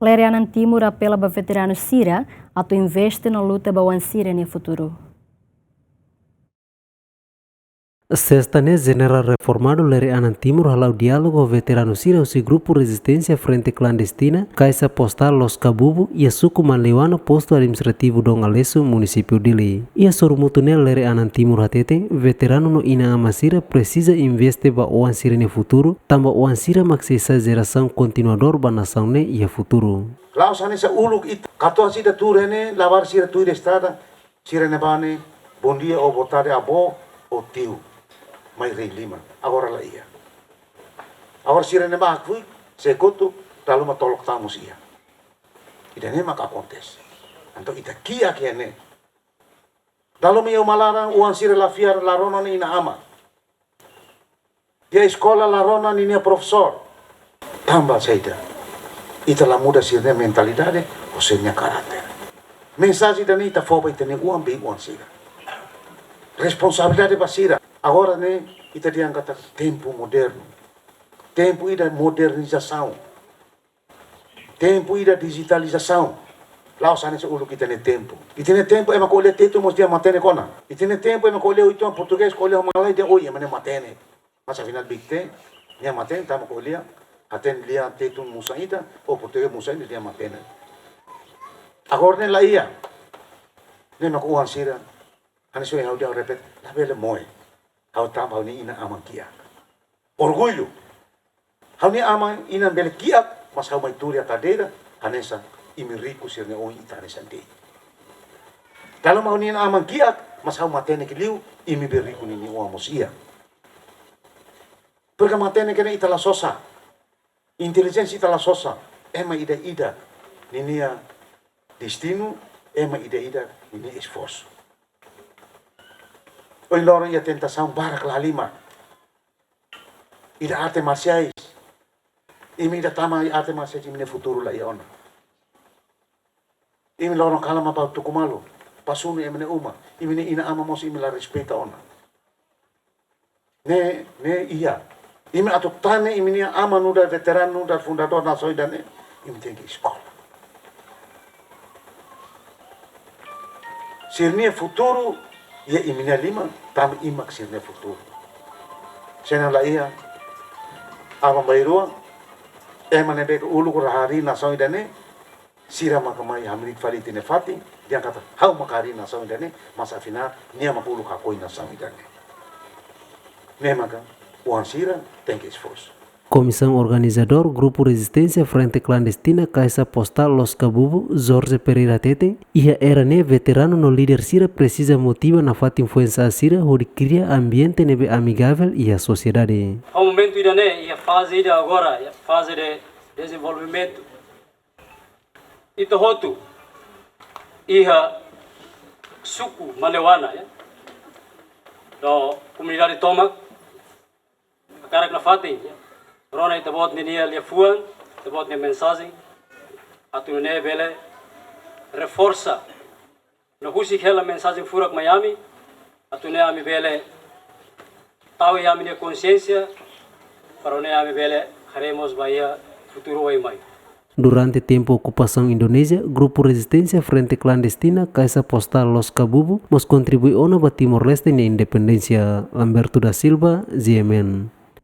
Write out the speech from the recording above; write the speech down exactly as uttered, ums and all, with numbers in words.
Lere Anan Timur apela ba veteranu sira atu investe no luta ba oan sira-nia futuru. Sesta ne'e, Jenerál Reformadu Lere Anan Timur hala'o diálogu ho veteranu sira husi Grupu Rezisténsia Frente Klandestina, Kaixa Postál Los Kabubu, iha suku Manleuana, Postu Administrativu Dom Aleixo, Munisípiu Dili. Iha sorumutu ne'e, Lere Anan Timur hateten, veteranu no inan-aman sira presiza investe ba oan sira-nia futuru, tanba oan sira mak sei sai jerasaun kontinuadór ba nasaun ne'e iha futuru. La'ós hanesan uluk ita, katuas ida tuur ne'e, labarik sira tuir estrada, sira ne'ebá ne'e, "Bom dia" ou "Boa tarde, avó" ou "Tiu", mai rei liman. Agora la iha. Agora sira ne'ebá hakfoin, sei kotu, dala ruma tolok tan mós iha. Ida-ne'e maka akontese. Entaun ita kiak iha ne'e. Dala ruma iha uma laran, oan sira la fiar, la rona ninia inan-aman. Iha eskola la rona ninia profesór. Tanba saida? Ita la muda sira-nia mentalidade, ou sira-nia karáter. Mensajen ida-ne'e ita fó ba ita-nia oan, bei-oan sira. Responsabilidade ba sira. Agora ne'e, ita dehan katak tempu modernu. Tempu ida modernizasaun. Tempu ida dijitalizasaun. La'ós hanesan uluk ita-nia tempu. Ita-nia tempu ema ko'alia Tetun mós dehan matenek ona. Ita-nia tempu ema ko'alia uitoan, portugés ko'alia ho malae dehan oi, ema ne'e matenek. Mas afinál bikte, nia matenek tanba ko'alia, hatene lia Tetun musan ida, ou portugés musan ida, lia matenek. Agora ne'e la iha. Ne'e mak oan sira. Hanesan ohin ha'u dehan, ha'u repete, labele moe. Ha'u tanba ha'u-nia inan-aman kiak. Orgullu. Ha'u-nia aman inan bele kiak, mas ha'u mai tuur iha kadeira, hanesan imi riku sira-nia oin, ita hanesan de'it. Dala ruma ha'u-nia inan-aman kiak, mas ha'u matenek liu, imi be riku ninia oan mós iha. Porke matenek ne'e ita la sosa. Intelijénsia ita la sosa. Ema ida-idak ninia destinu, ema ida-idak ninia esforsu. Ohin loron iha tentasaun barak la halimar. Ida arte marsiais. Imi ida tama iha arte marsiais, imi-nia futuru la iha ona. Imi loron kalan mak bá tuku malu, bá sunu ema nia uma, imi-nia inan-aman mós imi la respeita ona. Ne'e, ne'e iha. Imi atu tane imi-nia aman nu'udar veteranu, nu'udar fundadór nasaun ida-ne'e, imi tenke eskola. Sira-nia futuru iha imi-nia liman, tanba imi mak sira-nia futuru. Se la iha, aban-bainrua, ema ne'ebé ke uluk hodi harii nasaun ida-ne'e, sira maka mai hamriik fali ita-nia fatin, dehan katak ha'u maka harii nasaun ida-ne'e, mas afinál, nia maka uluk hakoi nasaun ida-ne'e. Ne'e maka, oan sira tenke esforsu. Komisaun organizadór Grupu Rezisténsia Frente Klandestina Kaixa Postál Los Kabubu, Jorge Pereira hateten, iha era ne'e veteranu no líder sira presiza motiva nafatin foin-sa'e sira hodi kria ambiente ne'ebé amigavel iha sosiedade. Iha momentu ida-ne'e, iha faze ida agora, iha faze de dezenvolvimentu. Ita hotu iha suku Manleuana, ya. No komunidade tomak, hakarak nafatin, ya. Rona ita-boot ninia liafuan, ita-boot nia mensajen, atu nune'e bele reforsa no husik hela mensajen furak mai ami, atu nune'e ami bele tau iha ami-nia konsiénsia, para nune'e ami bele haree mós ba iha futuru oin mai. Durante tempu okupasaun Indonézia, Grupu Rezisténsia Frente Klandestina Kaixa Postál Los Kabubu mós kontribui ona ba Timor-Leste nia independénsia. Lamberto da Silva, G M N.